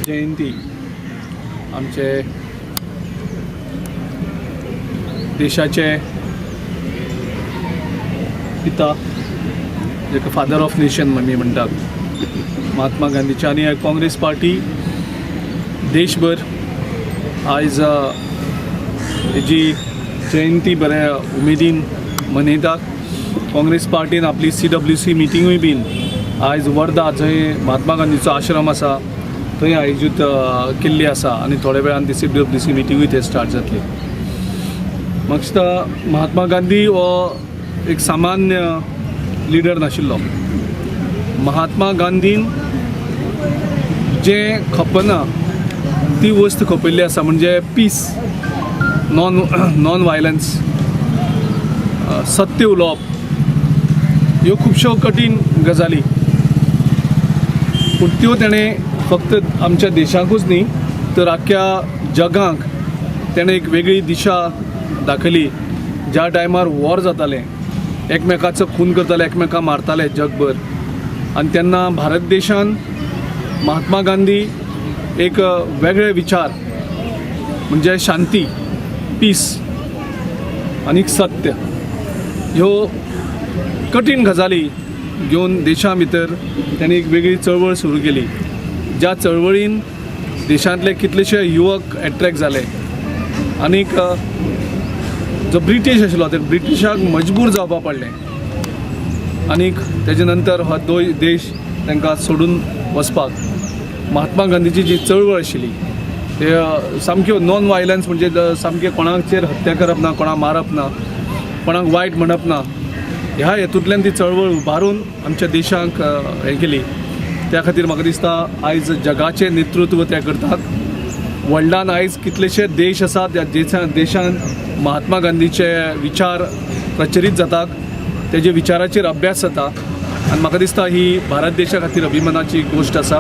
जयंती आमचे देशाचे पिता जेका फादर ऑफ नेशन आमी म्हणटात महात्मा गांधीचे आनी काँग्रेस पार्टी देशभर आयज हेजी जयंती बऱ्या उमेदीन मनयतात. काँग्रेस पार्टीन आपली CWC मिटींगूय बीन आयज वर्धा जंय महात्मा गांधीचो आश्रम आसा थंय आयोजीत केल्ली आसा आनी थोड्या वेळान ती CWC मिटींगूय थंय स्टार्ट जातली. म्हाका दिसता महात्मा गांधी हो एक सामान्य लिडर नाशिल्लो. महात्मा गांधीन जें खपना ती वस्त खपयल्ली आसा, म्हणजे पीस, नॉन वायलन्स, सत्य उलोवप, ह्यो खुबश्यो कठीण गजाली, पूण त्यो तेणें फक्त आमच्या देशाकूच न्ही तर आख्ख्या जगाक तेणें एक वेगळी दिशा दाखयली. ज्या टायमार वॉर जातालें, एकमेकाचो खून करताले, एकमेकां मारताले जगभर, आनी तेन्ना भारत देशान महात्मा गांधी एक वेगळे विचार म्हणजे शांती, पीस आनी सत्य ह्यो कठीण गजाली घेवन देशा भितर ताणें एक वेगळी चळवळ सुरू केली, ज्या चळवळीन देशांतले कितलेशे युवक एट्रॅक्ट जाले आनीक जो ब्रिटीश आशिल्लो ते ब्रिटिशाक मजबूर जावपा पडलें आनीक तेजे नंतर हो देश तांकां सोडून वचपाक महात्मा गांधीची जी चळवळ आशिल्ली ते सामक्यो नॉन वायलन्स, म्हणजे सामकें कोणाचेर हत्या करप ना, कोणाक मारप ना, कोणाक वायट म्हणप ना, ह्या हेतूंतल्यान ती चळवळ उबारून आमच्या देशाक हें केली. त्या खातीर म्हाका दिसता आयज जगाचें नेतृत्व ते करतात. वर्ल्डान आयज कितलेशे देश आसात त्या देशान महात्मा गांधीचे विचार प्रचरीत जातात, तेजे विचाराचेर अभ्यास जाता आनी म्हाका दिसता ही भारत देशा खातीर अभिमानाची गोश्ट आसा.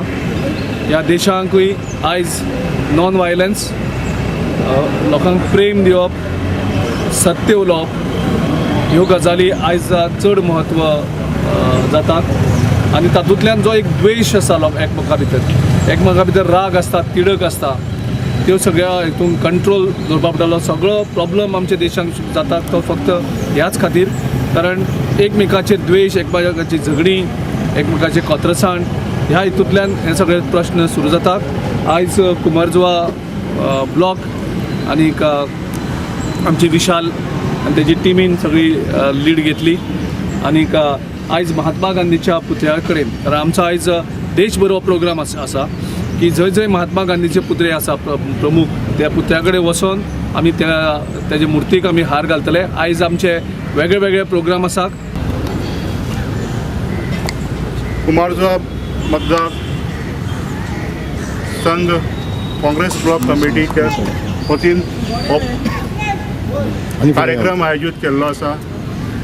ह्या देशांकूय आयज नॉन वायलन्स, लोकांक प्रेम दिवप, सत्य उलोवप ह्यो गजाली आयज चड म्हत्व जातात आनी तातूंतल्यान जो एक द्वेश आसा लोक एकमेका भितर, एकमेका भितर राग आसता, तिडक आसता, त्यो सगळ्या हितून कंट्रोल दवरपा पडटलो. सगळो प्रॉब्लम आमच्या देशांत जाता तो फक्त ह्याच खातीर, कारण एकमेकाचेर द्वेश, एकमेकाची झगडीं, एकमेकाचें कोत्रसाण, ह्या हितूंतल्यान हे सगळे प्रश्न सुरू जातात. आयज कुमारजुवा ब्लॉक आनीक आमची विशाल आनी तेजी टिमीन सगळी लीड घेतली आनीक आयज महात्मा गांधीच्या पुतळ्या कडेन, कारण आमचो आयज देशभर हो प्रोग्राम आसा की जंय जंय महात्मा गांधीचे पुतळे आसा प्रमुख त्या पुतळ्या कडेन वचोन आमी त्या तेजे मुर्तीक आमी हार घालतले. आयज आमचे वेगळे वेगळे प्रोग्राम आसात. कुमारजुवा मतदार संघ काँग्रेस ब्लॉक कमिटीच्या वतीन हो कार्यक्रम आयोजीत केल्लो आसा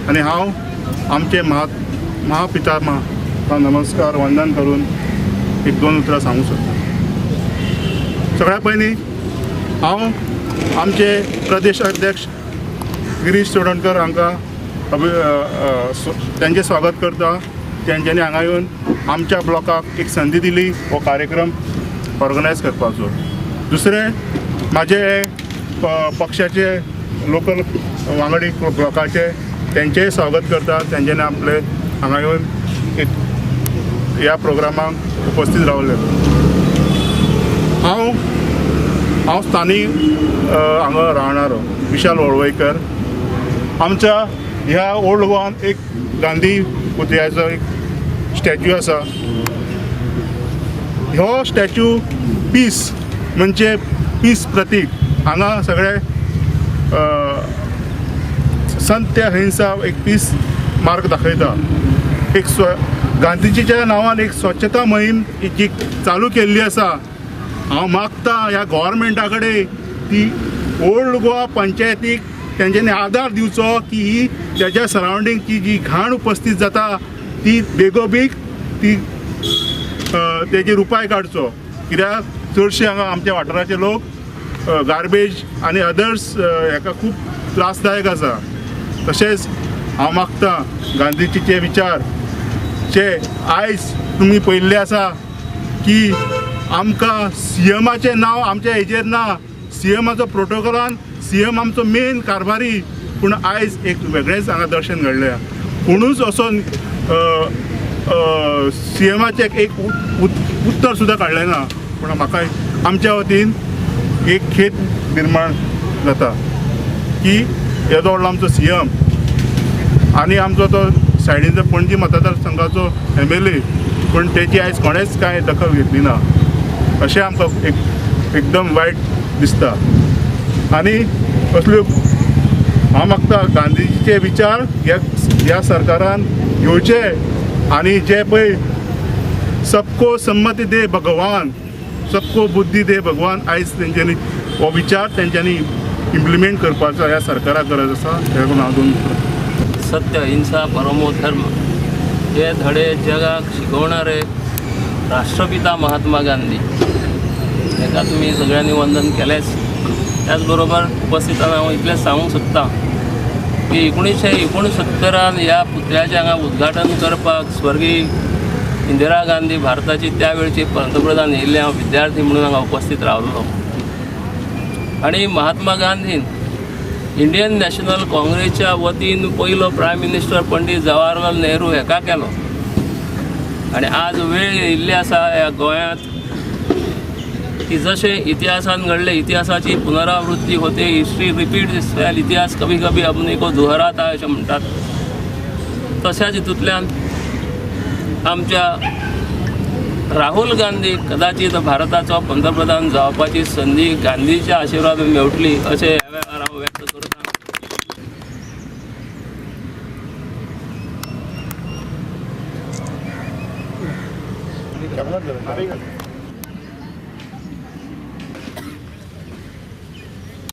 आनी हांव आमचे महापितामहा नमस्कार वंदन करून एक दोन उतरां सांगू सोदता. सगळ्या पयलीं हांव आमचे प्रदेश अध्यक्ष गिरीश चोडणकर हांकां तांचें स्वागत करता. तेंच्यांनी हांगा येवन आमच्या ब्लॉकाक एक संदी दिली हो कार्यक्रम ऑर्गनायज करपाचो. दुसरें म्हाजे पक्षाचे लोकल वांगडी ब्लॉकाचे तेंचेय स्वागत करता. तेंच्यांनी आपले हांगा येवन एक ह्या प्रोग्रामाक उपस्थित रावले. हांव स्थानीक हांगा रावणारो विशाल वळवयकर. आमच्या ह्या ओल्ड गोवान एक गांधी पुतळ्याचो एक स्टॅच्यू आसा. हो स्टॅच्यू पीस म्हणजे पीस प्रतीक. हांगा सगळे संत अहिंसा एक पीस मार्ग दाखयता. एक गांधीजीच्या नांवान एक स्वच्छता मोहीम जी चालू केल्ली आसा. हांव मागता ह्या गोवोरमेंटा कडेन ती ओल्ड गोवा पंचायतीक तेंच्यांनी आदार दिवचो की ही तेज्या सरावंडींगची जी घाण उपस्थित जाता ती बेगोबेग ती तेजेर उपाय काडचो. कित्याक चडशे हांगा आमच्या वाठाराचे लोक गार्बेज आनी अदर्स हेका खूब त्रासदायक आसा. तशेंच हांव मागता गांधीजीचे विचार जे आयज तुमी पळयल्ले आसा की आमकां सीएमाचें नांव आमच्या हेजेर ना, सीएमाचो प्रोटोकॉलान सीएम आमचो मेन कारभारी, पूण आयज एक वेगळेंच हांगा दर्शन घडलें। कोणूच असो सीएमाचें एक उत्तर सुद्दां काडलें ना, पूण म्हाका आमच्या वतीन एक खेद निर्माण जाता की येदो व्हडलो आमचो सीएम आनी आमचो तो सायडीन पणजी मतदारसंघाचो MLA, पूण तेची आयज कोणेच कांय दखल घेतली ना, अशें आमकां एक एकदम वायट दिसता। आनी असल्यो हांव मागता गांधीजीचे विचार ह्या सरकारान घेवचे आनी जे पळय सबको संमती दे भगवान, सबको बुद्धी दे भगवान, आयज तेंच्यांनी हो विचार तेंच्यांनी इम्प्लिमेंट करपाचो ह्या सरकाराक गरज आसा। हें हांव दोन सत्य अहिंसा परमो धर्म हे धडे जगाक शिकवणारे राष्ट्रपिता महात्मा गांधी हेका तुमी सगळ्यांनी वंदन केलेंच। त्याचबरोबर उपस्थितांना हांव इतलें सांगूंक सोदतां की 1969 ह्या पुतळ्याचें हांगा उद्घाटन करपाक स्वर्गीय इंदिरा गांधी भारताची त्या वेळची पंतप्रधान येयल्ले, हांव विद्यार्थी म्हणून हांगा उपस्थित रावलो। आनी महात्मा गांधीन इंडियन नॅशनल काँग्रेसच्या वतीन पयलो प्रायम मिनिस्टर पंडित जवाहरलाल नेहरू हेका केलो आनी आज वेळ येयल्ली आसा ह्या गोंयांत की जशें इतिहासान घडले, इतिहासाची पुनरावृत्ती होते, हिस्ट्री रिपीट इटसेल्फ, इतिहास कभी कभी अपने को दोहराता अशें म्हणटात, तशाच हितूंतल्यान आमच्या राहुल गांधी कदाचित भारताचो पंतप्रधान जावपाची संदी गांधीच्या आशिर्वादान मेळटली अशें ह्या वेळार हांव व्यक्त करतां।